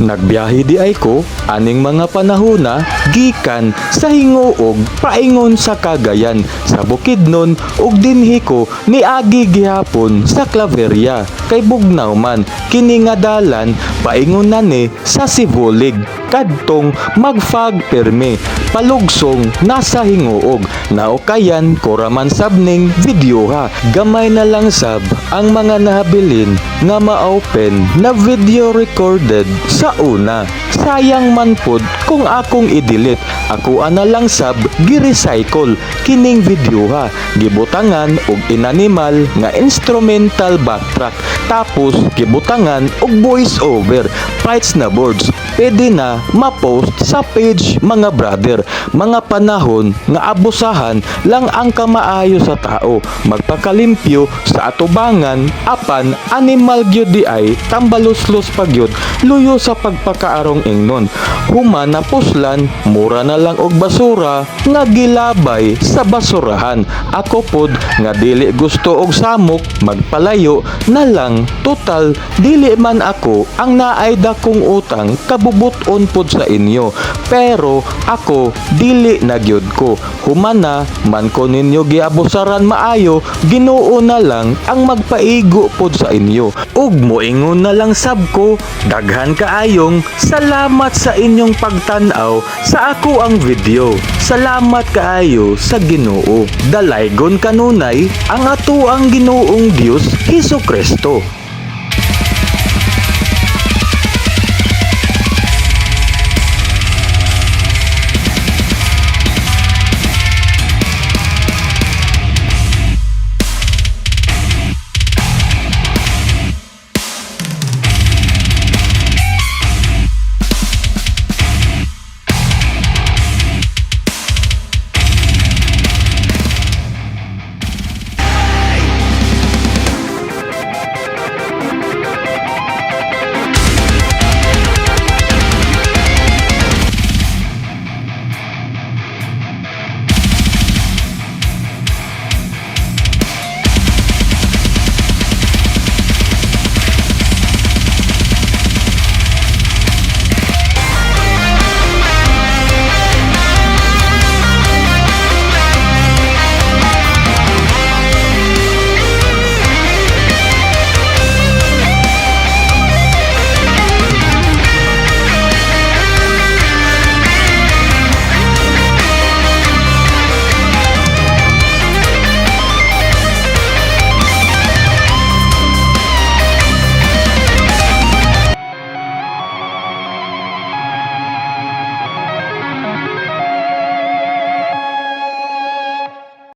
Nagbiyahe diay ko aning mga panahona gikan sa Gingoog paingon sa Cagayan sa Bukidnon ug dinhi ko niagi gihapon sa Claveria kay bugnaw man kini nga dalan paingon na ni sa Sibulig kadtong magfag perme palugsong nasa Gingoog naukayan ko raman sab ning video ha. Gamay na lang sab ang mga nahabilin nga ma-open na video recorded sa una. Sayang man pod kung akong i-delete. Ako ana lang sab gi-recycle kining video ha, gibutangan og inanimal nga instrumental backtrack, tapos gibutangan og voice over fights na boards. Pwede na ma-post sa page, mga brother. Mga panahon nga abusahan lang ang kamaayo sa tao, magpakalimpyo sa atubangan, apan animal gyud diay, tambaluslos pa gyud luyo sa pagpakaarong ingnon. Human napuslan, mura na lang og basura nga gilabay sa basurahan. Ako pod nga dili gusto og samok, magpalayo na lang. Total, dili man ako ang naay dakong utang kabubuton pod sa inyo, pero ako dili na gyud ko. Humana man ko ninyo giabusaran maayo, Ginoo na lang ang magpaigo pod sa inyo. Ug moingon na lang sab ko, daghan kaayong salamat sa inyong pagtan-aw sa akoang video. Salamat kaayo sa Ginoo. Dalaygon kanunay ang atoang Ginoong Dios Hesus Kristo.